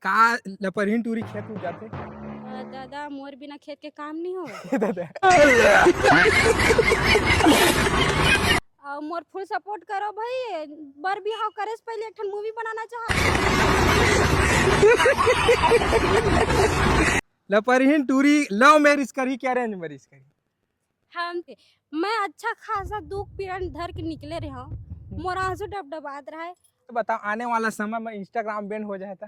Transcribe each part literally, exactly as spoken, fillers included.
का लपरहीन टूरी खेत उठ जाथे? अ, दादा, मोर बिना खेत के काम नहीं हो। दादा। अउ मोर फुल सपोर्ट करो भाई, बर बिहाव करे से पहले एक ठन मूवी बनाना चाहत। लपरहीन टूरी लव मैरिज करही कि अरेंज मैरिज करही? हम, मैं अच्छा खासा दुख पीड़ा धर के निकले रहे हूँ, मोर आंसू डबडबात रहे। तो बताओ, आने वाला समय में Instagram ban हो जाए तो?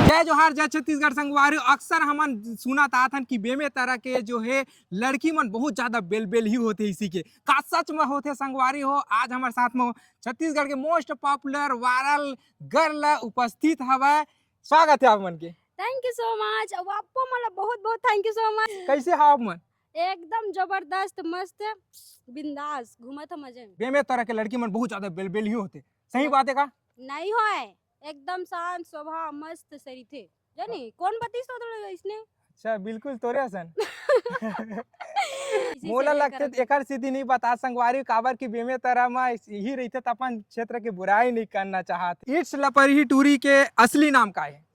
जय जोहार, जय छत्तीसगढ़ संगवारी हो। अक्सर हमन सुनत आत हन कि बेमेतरा के जो है लड़की मन बहुत ज्यादा बेलबेल ही होथे, इसी के का सच में होथे संगवारी हो? आज हमारे साथ में छत्तीसगढ़ के most popular viral girl उपस्थित हवय। स्वागत है आप मन के। Thank you so much। अब आपको मतलब बहुत बहुत thank you so much। कैसे हो आप मन? एकदम जबरदस्त, मस्त, बिंदास घूमत ह मजे में। बेमेतरा के लड़की मन बहुत ज्यादा बेलबेल ही होथे, सही बात है का? नहीं होए, एकदम शांत स्वभाव, मस्त सरीथे। जानी कौन बतीस तो थोड़ा इसने? अच्छा, बिल्कुल तोरे असन। इसी से मोला लेकर लगथे अभी। एकर सीधी नहीं बता संगवारी, काबर कि बेमेतरा मा इस-, यही रहिथे त अपन क्षेत्र के बुराई नहीं करना चाहत। It's लपरही टूरी के असली नाम का है?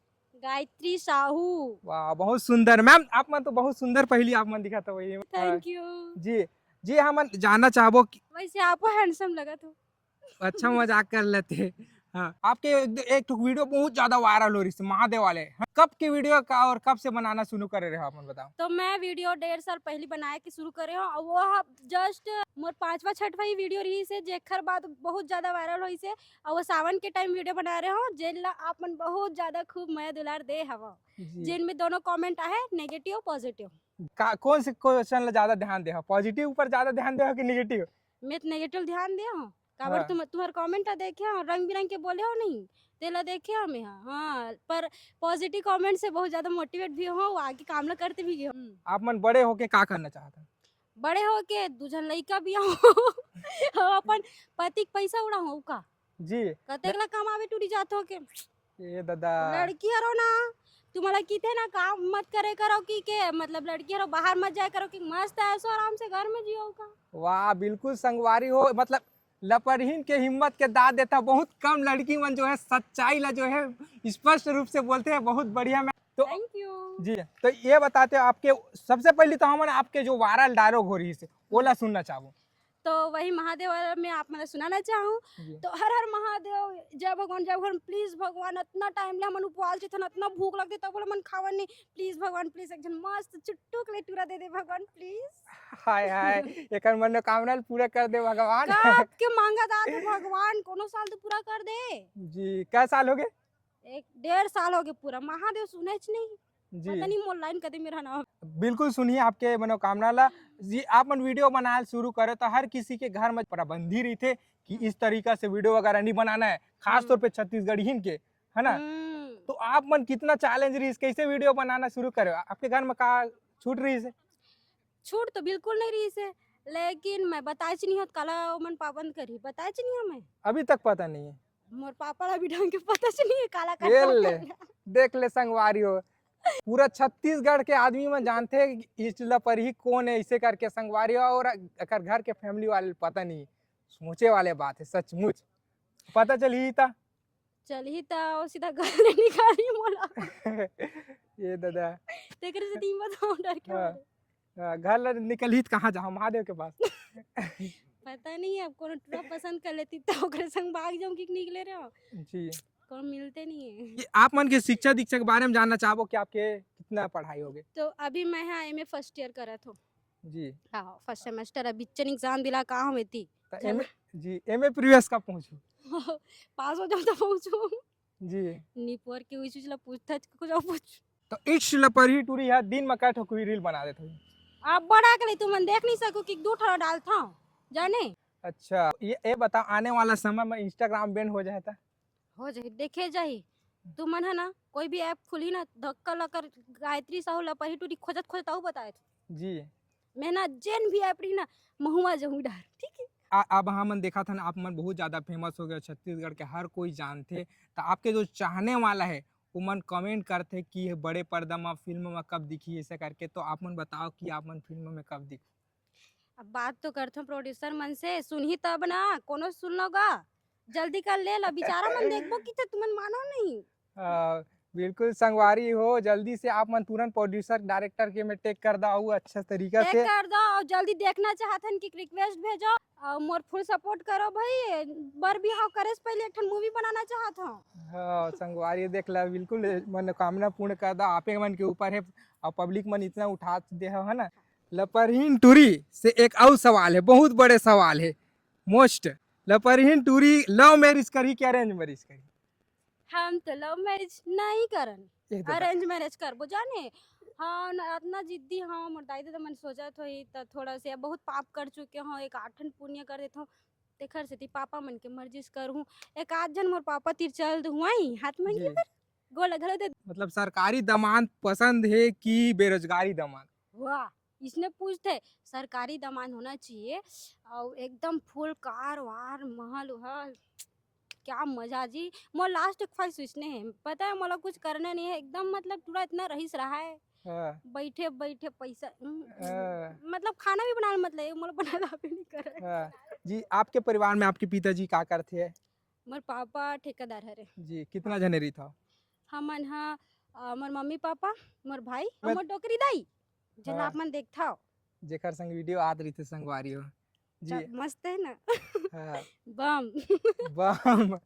गायत्री साहू। वाह, बहुत सुंदर मैम, आप मन तो बहुत सुंदर पहली आप मन दिखत हो ये। Thank you। जी, जी, हमन जानना चाहबो कि वैसे आपो handsome लगत हो। अच्छा, मजाक कर लेते। हाँ, आपके एक, एक ठो वीडियो बहुत ज्यादा वायरल हो रही है महादेव वाले। हाँ, कब के वीडियो का और कब से बनाना शुरू करे रहे हो आप मन बताओ? तो मैं वीडियो डेढ़ साल पहले बनाए के शुरू करे हूँ, और वो जस्ट मोर पांचवा छठवा ही वीडियो रही से, जेकर बाद बहुत ज्यादा वायरल होई से, और वो सावन के टाइम वीडियो बना रहे हो, जेन ला आप मन बहुत ज्यादा खूब मया दुलार दे हवो। जी। जेन में दोनों कमेंट आहे, नेगेटिव पॉजिटिव। का, कौन से क्वेश्चन ला ज्यादा ध्यान दे हो, पॉजिटिव ऊपर ज्यादा ध्यान दे हो कि नेगेटिव? मैं तो नेगेटिव ध्यान दे हूँ, काबर हाँ। तुम तुम्हार कमेंट ला देखे हो, रंग बिरंग के बोले हो नहीं, तेला देखे हो मैं, हाँ, हाँ, पर पॉजिटिव कमेंट से बहुत ज्यादा मोटिवेट भी हो, आगे काम ला करते भी हो। हम्म। आप मन बड़े होके का करना चाहते हैं? बड़े होके दू झन लइका बियाहूं, अपन पति के पैसा उड़ाहूं का? जी। कतेक ला कमावे टूरी जात हो के? ए दादा। लड़की हरो ना, तुम्हारा किथे ना काम मत करे करो कि के, मतलब लड़की हरो बाहर मत जाए करो कि मस्त ऐसो आराम से घर में जियो का? वाह, बिल्कुल संगवारी हो, मतलब लपरहीन के हिम्मत के दाद देता। बहुत कम लड़की मन जो है सच्चाई ला जो है स्पष्ट रूप से बोलते हैं। बहुत बढ़िया मैम। तो थैंक यू। जी, तो ये बताते हो आपके, सबसे पहले तो हमन आपके जो वायरल डायलॉग हो रही है ओला सुनना चाहबो। तो वही महादेव वाला मैं आप मन ला सुनाना चाहूँ। जी। तो हर हर महादेव, जय भगवान, जय भगवान, प्लीज भगवान, इतना टाइम ले हमन उपवास जिथन, इतना भूख लगथे तब ले हमन खावन नहीं, प्लीज भगवान, प्लीज एक झन मस्त चुट्टू के लिए टूरा दे दे भगवान, प्लीज। हाय हाय, एकर मनोकामना ल पूरा कर दे भगवान। कब के मांगा दात हे भगवान, कोनो साल तो पूरा कर दे। जी, कै साल हो गए? एक डेढ़ साल हो गए पूरा, महादेव सुनेच नहीं। जी। पता नहीं मोर लाइन कदे मेरा ना। बिल्कुल सुनिए आपके मनोकामना ला। जी, आप मन वीडियो बनाए शुरू करे तो हर किसी के घर में पाबंदी रहिथे कि इस तरीका से वीडियो वगैरह नहीं बनाना है, खास तौर पे छत्तीसगढ़ियन के, है ना? हम्म। तो आप मन कितना चैलेंज रहिस, कैसे वीडियो बनाना शुरू करे? आपके घर में का छूट रहिस? छूट तो बिल्कुल नहीं रहिस, लेकिन मैं बताएच नहीं हूँ, काला ओमन पाबंद करही, बताएच नहीं हूँ मैं। अभी तक पता नहीं है। मोर पापा ला भी ढंग के पता च नहीं है, काला ये काला ले, काला। देख ले संगवारी हो, पूरा छत्तीसगढ़ के आदमी मन जानथे कि इस लपरही कौन है, इसे करके संगवारी हो, और एकर घर के फैमिली वाले ल पता नहीं। सोचे वाले बात है सचमुच। पता चलही ता? चलही ता, वो सीधा घर ले निकाली मोला। ये दादा। तेकरे से तीन बताओ, डर के हाँ। मारे। हाँ, घर ले निकलही त कहाँ जाओ? महादेव के पास। पता नहीं, अब कोनो टूरा पसंद कर लेती तो ओकरे संग भाग जाऊं कि निकले रहो। जी। कोनो मिलते नहीं है। ये आप मन के शिक्षा दीक्षा के बारे में जानना चाहबो कि आपके कितना पढ़ाई हो गए? तो अभी मैं, हाँ, एमए फर्स्ट ईयर करत हूँ। जी। हाँ, फर्स्ट सेमेस्टर, अभी चन एग्जाम दिला का हम एती। त चल। एमए, जी, एमए प्रीवियस कब पहुंचू? पास हो जाऊं तो पहुंचू। जी। निपोर के उइच उइच ला पूछता, कुछ और पूछ। तो इट्स लपरही टूरी है, दिन में कै ठो कोई रील बना देत हो? आप बड़ा के ले तुमन देख नहीं सको कि दू ठो डालता हूँ, जाने? अच्छा, ये, ये बताओ, आने वाला समय में Instagram ban हो जाए ता? हो जाही, देखे जाही। तुमन है ना, कोई भी ऐप खुली ना, धक्का लकर गायत्री साहू लपरही टूरी खोजत खोजत आऊ बताए थे। जी। मैं ना जेन भी ऐप रही ना, महुआ जहूँ डार, ठीक है? आ, अब हमन देखत हन, आप मन बहुत ज्यादा फेमस हो गए, छत्तीसगढ़ के हर कोई जानथे। तो आपके जो चाहने वाला है, वो मन कमेंट करथे कि ये बड़े पर्दा में फिल्म में कब दिखी, ऐसे करके। तो आप मन बताओ कि आप मन फिल्म में कब दिखो? अब बात तो करथो प्रोड्यूसर मन से, सुनही तब ना, कोनो सुन लो गा, जल्दी कर ले ला, बेचारा मन देखबो कि थे, तुमन मानो नहीं। आ, बिल्कुल संगवारी हो, जल्दी से आप मन तुरंत producer director के में tag कर दो, अच्छा तरीका tag से। कर दो और जल्दी देखना चाहत हन कि request भेजो और मोर full support करो भाई। बर बिहाव करे से पहले एक ठन movie बनाना चाहत हूँ। हाँ संगवारी, देख ला, बिल्कुल मनोकामना पूर्ण कर दो, आपे मन के ऊपर है। और public मन इतना उठा दे हो, है ना। लपरहीन टूरी से एक और सवाल है, बहुत बड़े सवाल है, most। लपरहीन टूरी love marriage करही कि arrange marriage करही? हम तो love marriage नहीं करन, एक दादा। arrange marriage करबो जाने। हाँ न, इतना जिद्दी हाँ, मोर दाई ददा मन सोचत होही त थोड़ा से बहुत पाप कर चुके हो, एक आठन पुण्य कर देत हो, तेखर सेती पापा मन के मर्जी से करहूँ। एक आध झन मोर पापा तीर चल दुहुआई हाथ मांगे जी। बर गोला घलो दे। मतलब सरकारी दमांद पसंद है कि बेरोजगारी दमांद? वाह, इसने पूछते सरकारी दमांद होना चाहिए और एकदम full car वार महल उहल, क्या मजा जी। मोर last ख्वाहिश इसने है, पता है मोला कुछ करना नहीं है एकदम, मतलब पूरा इतना रहीस रहा है हाँ, बैठे बैठे पैसा उम, उम, हाँ। मतलब खाना भी बनाना मतलब मोला बनाना भी नहीं करे। हाँ। जी, आपके परिवार में आपके पिताजी का करथे? मोर पापा ठेकेदार हरे। जी, कितना जने रहिथव? हमन हा अ, मोर मम्मी पापा, मोर भाई और मैं मोर डोकरी दाई, जेला हाँ। आप मन देखथव। जेकर संग video आत रहिथे संगवारी हो। जी। त मस्त है ना। हाँ। बम। बम।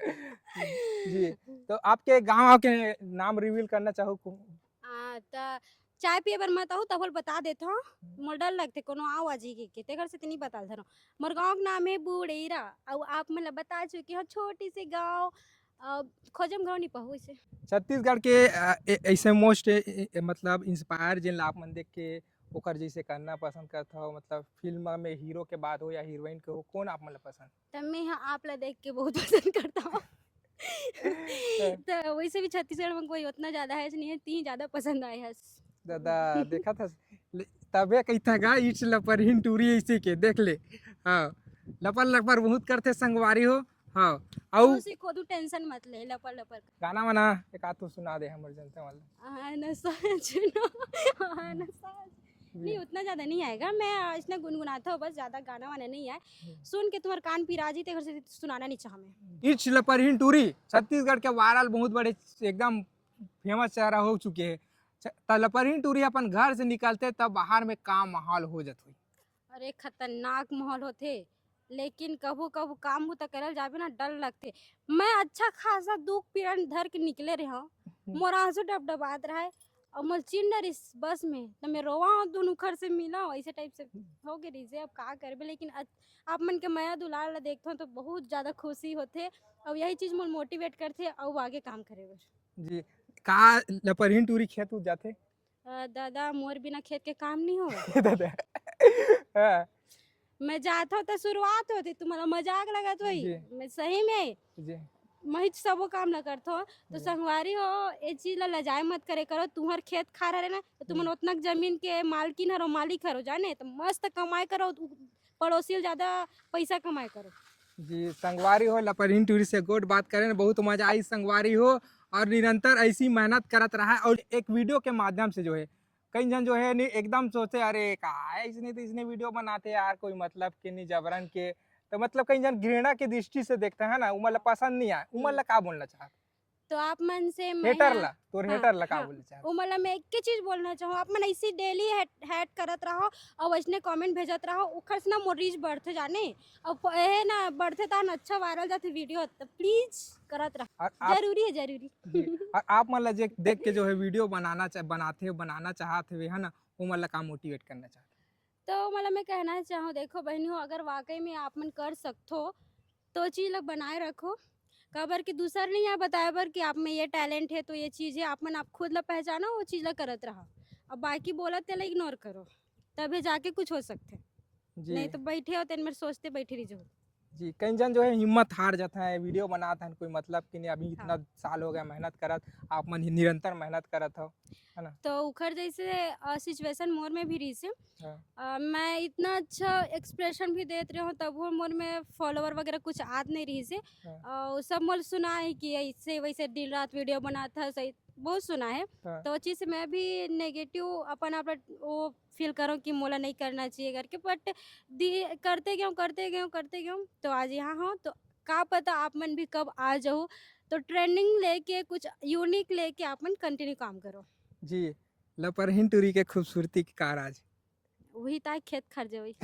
जी, तो आपके गांव के नाम reveal करना चाहो को? आ, त चाय पिए बर मत आहू, तब बता देत हूँ। मोर डर लगथे कोनो आव आ जी के, तेकर से त नहीं बता धरो। मोर गाँव के नाम है बूढ़ेरा, अउ आप मन ला बता चुके हो, छोटी सी गाँव, अ, खोजम गाँव नहीं पहू इसे। छत्तीसगढ़ के अ, ए- ऐसे most ए- ए- मतलब inspire जिन ला आप मन देख के ओकर जैसे करना पसंद करत हो, मतलब फिल्म में हीरो के बात हो या हीरोइन के हो, कौन आप मन ला पसंद? त मैं ह आप ला देख के बहुत पसंद करता हूँ। त वैसे भी छत्तीसगढ़ में कोई उतना ज्यादा है नहीं है, ती ज्यादा पसंद आए हस। दादा देखा था ले- तबे कहता गा इट्स लपरहीन टूरी ऐसे के देख ले। हाँ, लपर लपर बहुत करथे संगवारी हो। हाँ, अउ उसे खुद टेंशन मत ले, लपर लपर। गाना वाना एक आध तो सुना दे हमर जनता वाला। आना साजना, आना साज नहीं, उतना ज्यादा नहीं आएगा। मैं अ, इसने गुनगुनाता हूँ बस, ज्यादा गाना वाना नहीं है। हम्म। सुन के तुम्हारे कान पिरा जी, तेरे से सुनाना नहीं चाह मैं। इट्स लपरहीन टूरी छत्तीसगढ़ के वायरल बहुत बड़े एकदम फेमस चेहरा हो चुके हैं। छ- त लपरहीन टूरी अपन घर से निकलते तब बाहर में का माहौल हो जात हुई। अरे खतरनाक माहौल होथे, लेकिन कभू कभू काम बुता करल जाबे ना, डर लगथे। मैं अच्छा खासा दुख पीड़ा धर के निकले रहे हूँ, मोर आंसू डबडबात रहे और मोर चिन डरिस बस में, त मैं रोवा हूँ, दुनू खर से मिला हूँ, ऐसे टाइप से हो गए रहिसे। अब का करबे, लेकिन अच- आप मन के मया दुलार ला देखथों तो बहुत ज्यादा खुशी होथे और यही चीज मोर मोटिवेट करथे और आगे काम करे बर। जी, का लपरहीन टूरी खेत उत जाथे? अ, दादा, मोर बिना खेत के काम नहीं होवे। दादा। हाँ, मैं जात हूँ तो शुरुआत होती, तुम्हारा मजाक लगत होई। जी। मैं सही में जी। मैं ही सबो काम ला करथो। तो जी। संगवारी हो, ए चीज ला लजाए मत करे करो। तुम्हार खेत खार हरे ना, तो तुमन हम्म। उतना जमीन के मालकिन हरो, मालिक हरो, जाने तो मस्त कमाई करो, उ- पड़ोसी ले ज्यादा पैसा कमाई करो। जी, संगवारी हो, लपरहीन टूरी से गोट बात करें, बहुत मजा आई संगवारी हो। और निरंतर ऐसी मेहनत करत रहा और एक वीडियो के माध्यम से जो है कई जन जो है नहीं एकदम सोचे, अरे का है इसने तो इसने वीडियो बनाते यार, कोई मतलब के नहीं जबरन के। तो मतलब कई जन घृणा के दृष्टि से देखते हैं ना, उमन ला पसंद नहीं आए, उमन ला का बोलना चाहत? तो आप मन से मैं हेटर हा- ला, तोर हाँ, हेटर ला का हाँ। बोलना चाहत? उमन ला मैं एक ही चीज बोलना चाहूँ, आप मन ऐसी डेली हेट, हेट करत रहो और वैसने कमेंट भेजत रहो, उखर से ना मोर रीच बढ़ते जाने और प- ए ना बढ़ते तान अच्छा वायरल जाते वीडियो, तो प्लीज करत रहो। और आप जरूरी है, जरूरी। जी, और आप मन ला जे देख के जो है वीडियो बनाना चाह बनाते हो, बनाना चाहत हुए है ना, उमन ला का मोटिवेट करना चाहत? तो मतलब मैं कहना चाहूँ, देखो बहनी हो, अगर वाकई में आप मन कर सकथो तो चीज ला बनाए रखो। काबर कि दूसर नहीं है बताए बर कि आप में ये टैलेंट है, तो ये चीज है, आप मन आप खुद ला पहचानो, वो चीज ला करत रहा। अब बाकी बोलत तेला इग्नोर करो, तभे जाके कुछ हो सकथे। जी। नहीं तो बैठे हो तेन में सोचते बैठे रह जाओ। जी, कई जन जो है हिम्मत हार जाता है, वीडियो बनाता है, कोई मतलब कि नहीं, अभी इतना हाँ। साल हो गया मेहनत करत, आप मन ही निरंतर मेहनत करत हो, है ना? तो उखर जैसे सिचुएशन मोर में भी रही से। हाँ। अ, मैं इतना अच्छा एक्सप्रेशन भी देत रहे हूँ, तब वो मोर में फॉलोअर वगैरह कुछ आत नहीं रही से। हाँ। और सब मोर सुना है कि ऐसे वैसे दिन रात वीडियो बनाता है, सही बहुत सुना है। हाँ। तो वो चीज़ से मैं भी नेगेटिव अपन आप वो फील करो कि मोला नहीं करना चाहिए करके, बट करते गए करते गए करते गए तो आज यहाँ हो। तो का पता आप मन भी कब आ जाओ, तो ट्रेंडिंग लेके, कुछ यूनिक लेके आप मन कंटिन्यू काम करो। जी, लपरहीन टूरी के खूबसूरती के का राज। वही ताय खेत खरजे वही।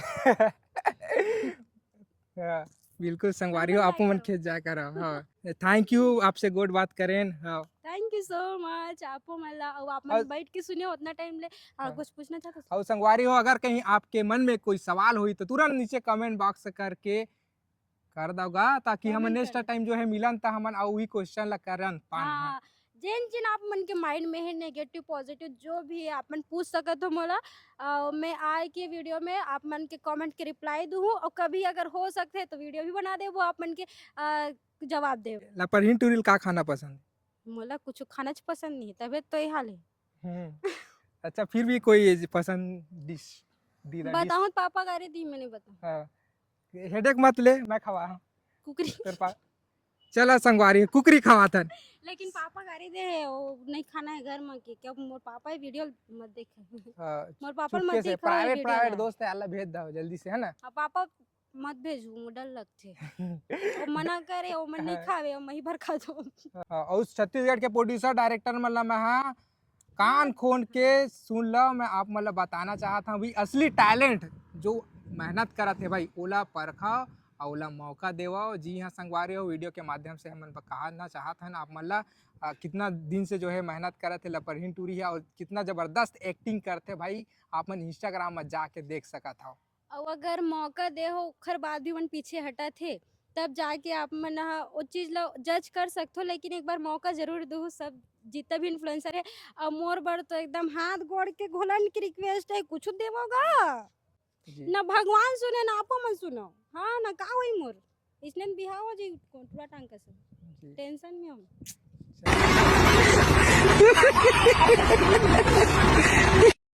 हाँ, बिल्कुल संगवारी हो, आपो मन खेत जाए कर। हाँ, थैंक यू, आपसे गोठ बात करेन। हाँ, थैंक यू सो मच। आपो मन ला, अउ आप और- मन बैठ के सुने उतना टाइम ले। हाँ, हाँ। कुछ पूछना चाहते हो? और संगवारी हो, अगर कहीं आपके मन में कोई सवाल होई तो तुरंत नीचे कमेंट बॉक्स करके कर दोगा, ताकि हम कमेंट नेक्स्ट कर टाइम जो है मिलन त हमन अउ वही क्वेश्चन ला करन पान। हाँ। हाँ, जेन जेन आप मन के माइंड में है, नेगेटिव पॉजिटिव जो भी है, आप मन पूछ सकत हो मोला। अ, मैं आए के वीडियो में आप मन के कमेंट के रिप्लाई दूँ, और कभी अगर हो सकते है तो वीडियो भी बना देबो आप मन के अ, जवाब देबो। लपरहीन टूरी ल का खाना पसंद? मोला कुछ खाना च पसंद नहीं है, तबीयत तो ये हाल है। हम्म। अच्छा, फिर भी कोई पसंद डिश? दीदा डिश? बताऊँ तो पापा गारी दी, मैंने बताऊँ। हाँ, हेडेक मत ले, मैं खवा। हाँ, कुकरी। तेरे पास चला संगवारी, कुकरी खवाथन। लेकिन पापा गारी दे है, वो नहीं खाना है घर में के। क्या मोर पापा ये वीडियो मत देखे। हाँ, मोर पापा मत चुपके से दिखाओ ये प्राइवेट वीडियो प्राइवेट ला। दोस्त है, अल्लाह भेज दो जल्दी से, है ना? अब पापा मत भेजू, मोर डर लगथे। वो मना करे, वो मन नहीं हाँ। खावे, वो मही भर खा दो। हाँ, और छत्तीसगढ़ के प्रोड्यूसर डायरेक्टर मन ला मैं हाँ कान खोन के सुन लो, मैं आप मन ला बताना चाहत हूँ भाई, असली टैलेंट जो मेहनत करत है भाई, ओला परखा और ओला मौका देवा। जी हाँ संगवारी हो, वीडियो के माध्यम से हमन ब- कहना चाहत हन आप मन ला, आ, कितना दिन से जो है मेहनत करत है लपरहीन टूरी है, और कितना जबरदस्त एक्टिंग करते भाई, आप मन इंस्टाग्राम में जाके देख सकत हो। और अगर मौका दे हो, ओखर बाद भी मन पीछे हटत हे, तब जाके आप मन ह ओ चीज ला जज कर सकथो। लेकिन एक बार मौका जरूर दो सब, जितना भी इन्फ्लुएंसर है। और मोर बर तो एकदम हाथ गोड़ के घोलन की रिक्वेस्ट है, कुछ देवोगा जी। ना, भगवान सुने ना आपो मन सुनो। हाँ ना, का होई मोर इसने बिहाव हो जी, टूरा टांग कसन। जी। टेंशन में हम।